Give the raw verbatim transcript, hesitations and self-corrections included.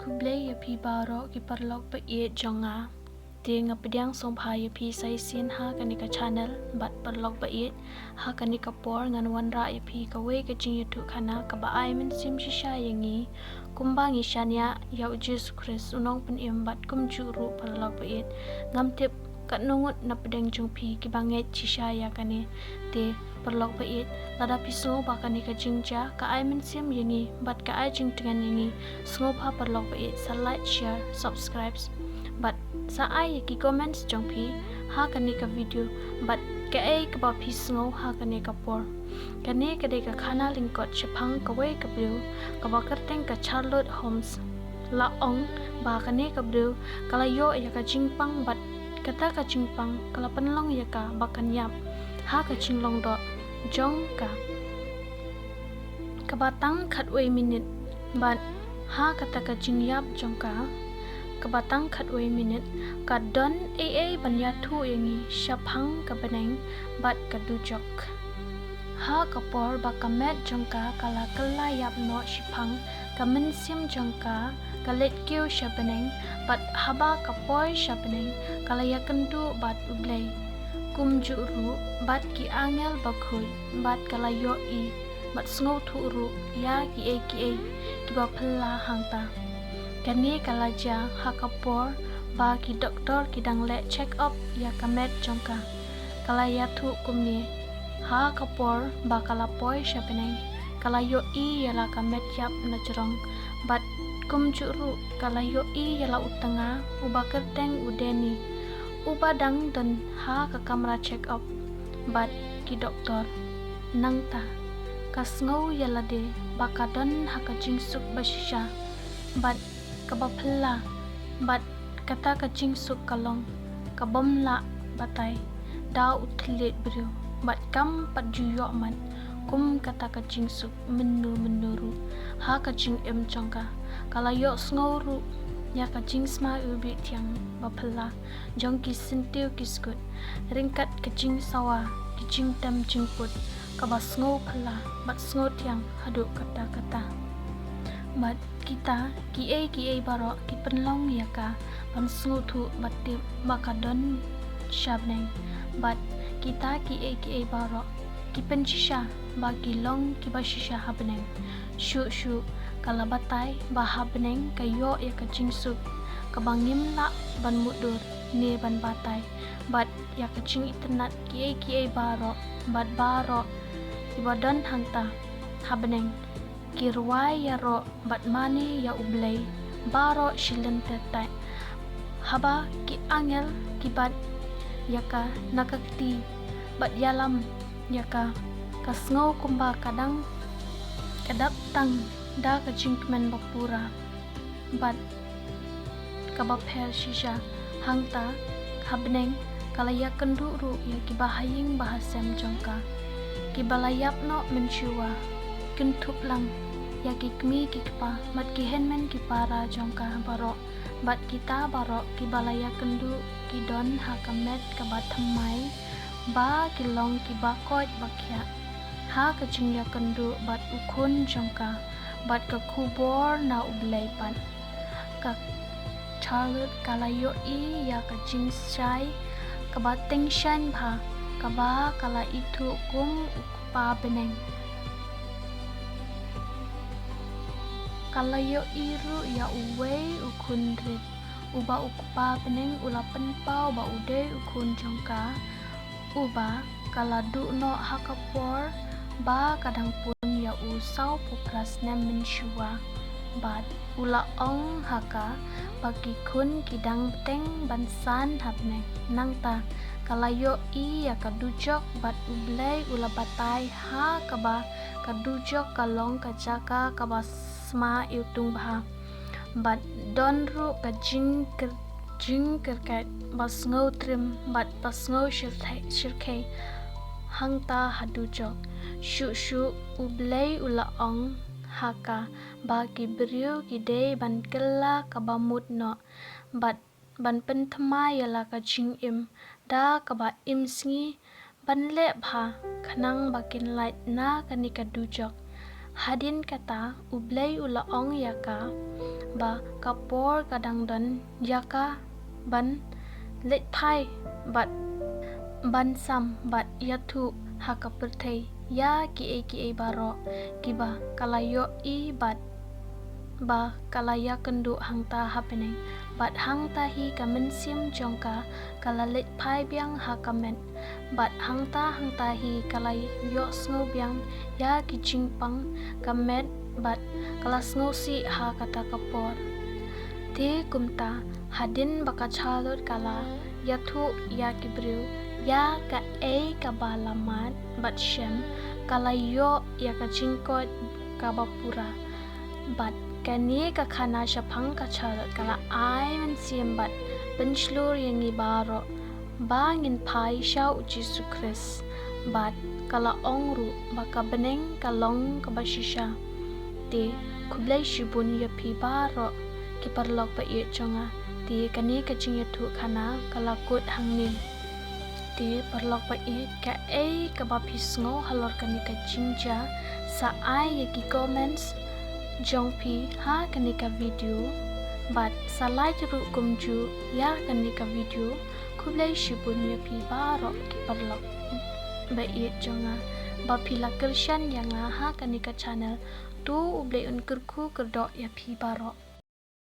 Khublei ïa phi baroh ki paralok ba ïeit jong nga. Te nga pdiang sngewbha ïa phi sa shisien ha kane ka channel, bad paralok ba ïeit, ha kane ka por ngan wanrah ïa phi kawei ka jingïathuhkhana kaba ai mynsiem shisha ïa ngi. Kumba ngi shaniah ïa u Jisu Khrist u nongpynim, bad kumjuh ruh paralok ba ïeit, ngam tip katno ngut na pdeng jong phi kiba ngeit shisha ïa kane. Te paralok ba ïeit, lada phi sngew ba kane ka jingjia ka ai mynsiem ïa ngi bad ka ai jingtngen ïa ngi, sngewbha paralok ba ïeit sa like, share, subscribe, bad sa ai ïa ki comments jong phi ha kane ka video, bad kaei kaba phi sngew ha kane ka por. Kane ka dei ka khana lyngkot shaphang kawei ka briew kaba kyrteng ka Charlotte Holmes. La ong ba kane ka briew ka la ïoh ïa ka jingpang, bad kata ka jingpang ka la pynlong ïa ka ba kan ïap ha ka jinglong doh jong ka kaba tang khatwei minit. Bad ha kata ka jingïap jong ka kaba tang khatwei minit, ka don ei ei ban ïathuh ïa ngi shaphang ka bneng bad ka dujok. Ha ka por ba ka met jong ka ka la kylla ïap noh shiphang, ka mynsiem jong ka ka leit kiew sha bneng, bad haba ka poi sha bneng ka la ïakynduh bad U Blei, kumjuh ruh bad ki angel bakhuid, bad ka la ïohi bad sngewthuh ruh ïa kiei kiei kiba phylla hangta. Kane ka la jia ha ka por ba ki doktor ki dang leh check up ïa ka met jong ka. Ka la ïathuh kumne, ha ka por ba ka la poi sha bneng ka la ïohi ïa la ka met ïap na jrong, bad kumjuh ruh ka la ïohi ïa la u tnga uba kyrteng u Danny, uba dang don ha ka kamra check up bad ki doktor. Nangta ka sngew ïa lade ba ka don ha ka jingsuk ba shisha bad kaba phylla, bad kata ka jingsuk ka long ka bym lah batai da u thylliej briew, bad kam pat ju ïoh mat kum kata ka jingsuk mynno mynno ruh ha ka jingim jong ka. Ka la ïohsngew ruh ïa ka jingsma iwbih thiang ba phylla jong ki syntiew ki skud, ryngkat ka jingsawa, ki jingtem jingput kaba sngew phylla bad sngew thiang haduh katta katta. Bad kita kiei kiei baroh ki pynlong ïa ka ban sngewthuh bad tip ba ka don sha bneng. Bad kita kiei kiei baroh ki pynshisha ba ki long kiba shisha ha bneng. Shuh shuh ka la batai ba ha bneng ka ïoh ïa ka jingsuk kaba ngim lah ban mutdur ne ban batai, bad ïa ka jingitynnad kiei kiei baroh, bad baroh kiba don hangta ha bneng ki rwai ïaroh bad mane ïa U Blei baroh shi lynter tai. Haba ki angel ki bat ïa ka na ka kti bad ïalam ïa ka, ka sngew kumba ka dang ka dap tang da ka jingkmen ba pura bad kaba pher shisha. Hangta ha bneng ka la ïakynduh ruh ïa kiba ha ïing ba ha sem jong ka, kiba la ïap noh mynshuwa, kynthup lang ïa ki kmie ki kpa bad ki hynmen ki para jong ka baroh. Bad kita baroh kiba la ïakynduh ki don ha ka met kaba thymmai, ba ki long kiba koit ba khiah ha ka jingïakynduh bad u khun jong ka bad ka khubor na U Blei pat. Ka Charlotte ka la ïohi ïa ka jingshai kaba tyngshaiñ bha, kaba ka la ithuh kum u Kpa Bneng. Ka la ïohi ruh ïa uwei u khun rit, uba u Kpa Bneng u la pynpaw ba u dei u khun jong ka, uba ka la duh noh ha ka por ba ka dang pun ïa u sawphew phra snem mynshuwa. Bad u la ong ha ka ba ki khun ki dang bteng ban san ha bneng. Nangta ka la ïohi ïa ka dujok, bad U Blei u la batai ha kaba ka dujok ka long ka jaka kaba sma iwtung bha. Bad don ruh ka jingkyrkhu jingkyrkhu ba sngew trim bad ba sngew shyrkhei, shyrkhei hangta ha dujok. Shuh shuh U Blei u la ong ha ka ba ki briew ki dei ban kylla kaba mut noh bad ban pynthymmai ïa la ka jingim da kaba im sngi, ban leh bha khnang ba kin lait na kane ka dujok. Hadien kata U Blei u la ong ïa ka ba ka por ka dang don ïa ka ban leit phai bad ban sam bad ïathuh ha ka pyrthei ïa kiei kiei baroh kiba ka la ïohi bad ba ka la ïakynduh hangta ha bneng. Bad hangta hi ka mynsiem jong ka ka la leit phai biang ha ka met. Bad hangta hangta hi ka la ïohsngew biang ïa ki jingpang ka met bad ka la sngewsih ha kata ka por. Te kumta hadien ba ka Charlotte ka la ïathuh ïa ki briew ïa kaei kaba la mad bad shem, ka la ïoh ïa ka jingkoit kaba pura. Bad kane ka khana shaphang ka Charlotte ka la ai mynsiem bad pynshlur ïa ngi baroh ba ngin phai sha U Jisu Khrist. Bad ka la ong ruh ba ka bneng ka long kaba shisha. Te khublei shibun ïa phi baroh ki paralok ba ïeit jong nga. Te kane ka jingïathuh khana ka la kut hangne. Te paralok ba ïeit, kaei kaba phi sngew halor kane ka jingjia, sa ai ïa ki comments jong phi ha kane ka video. Bad sa like ruh kumjuh ïa kane ka video. Khublei shibun ïa phi baroh ki paralok ba ïeit jong nga ba phi la kyrshan ïa nga ha kane ka channel. To U Blei un kyrkhu kyrdoh ïa phi baroh.